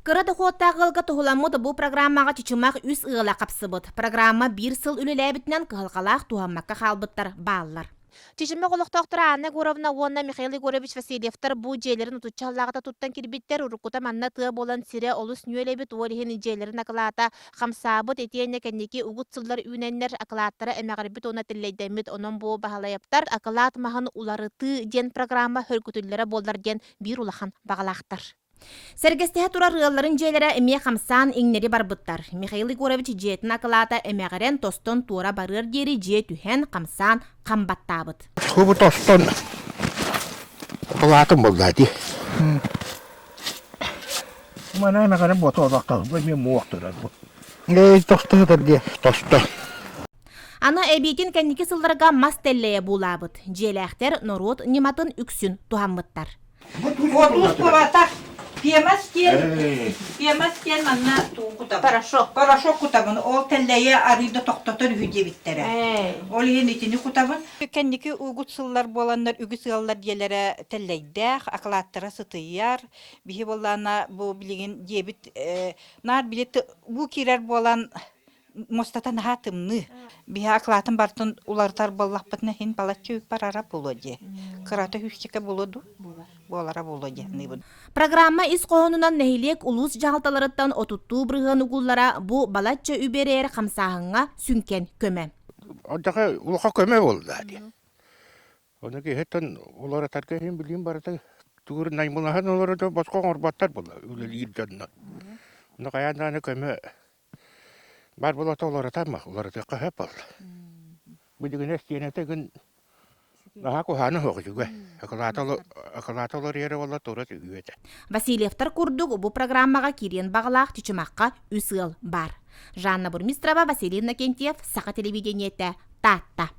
Кыра дохуоттаах ыалга туһуламмыт бу программаҕа Чычымах үс ыала хапсыбыт. Программа биир сыл үлэлээбитинэн кыһалҕалаах туһаммакка хаалбыттар бааллар. Чычымах олохтоохторо Анна Егоровна уонна Михаил Егорович Васильевтар бу дьиэлэрин отучча сыллааҕыта туттан киирбиттэр. Уруккута манна тыа буолан сирэ олус нүөл эбит, ол иһин дьиэлэрин акылаата хамсаабыт, итиэннэ кэнники угут сыллар үүнэннэр акылааттара эмэҕирбит уонна тэллэйдэммит. Онон бу Баһылайаптар акылаат маһын уларытыы диэн программа хөргүтүллэрэ буоллар диэн биир улахан баҕалаахтар. Сэргэстэһэ турар ыалларын дьиэлэрэ эмиэ хамсаан иҥнэри барбыттар. Михаил Егорович дьиэтин акылаата эмэҕирэн тостон туора барыар диэри дьиэ түһэн, хамсаан хам баттаабыт. Хубу тостон акылаатым буолла дии. Мана эмэҕирэн буота олохтоох бу эмиэ муох турар бу. Ээ тосто сытар дии. Тосто. Аны эбиитин кэнники сылларга мас тэллэйэ буулаабыт. Дьиэлээхтэр норуот ньыматын үксүн туһаммыттар. Отуус кубатах пемас диэн пемас диэн манна туу кутабын. Порошок. Порошок кутабын. Ол тэллэйи арыый да тохтотор үһү диэбиттэрэ. Ол иһин итини кутабын. Кэнники угут сыллар буоланнар үгүс ыаллар дьиэлэрэ тэллэйдээх, акылааттара сытыйар. Биһи буоллаана бу билигин дьиэбит наар били уу киирэр буолан муостата наһаа тымныы. Биһи акылаатын барытын уларытар буоллахпытына иһин балачча үп барара буолуо дии. Кырата сүүсчэкэ буолуо дуу? Буолара буолуо дии саныыбын. Программа ис хоһоонунан нэһилиэк улуус дьаһалталарыттан отуттуу бырыһыан угуллара бу балачча үбү эрээр хамсааһыҥҥа сүҥкэн көмө. Онтоҕо улахан көмө буолла дии. Ону киһиттэн уларытарга иһин билиим барыта тугур наймылаһан олорото босхо оҥорботтор буолла үлэлиир дьонно. Ону хайаан даҕаны көмө Баар буолата уларытар уларытыахха сөп буолла. Билигин истиэнэтэ күн наһаа куһаҕана суох үчүгэй. Акылаата уларыйара буолла тура түһүө этэ. Васильевтар курдук бу программаҕа киириэн баҕалаах Чычымахха үс ыал баар. Жанна Бурмистрова, Василий Иннокентьев, Саха телевидениетэ, Таатта.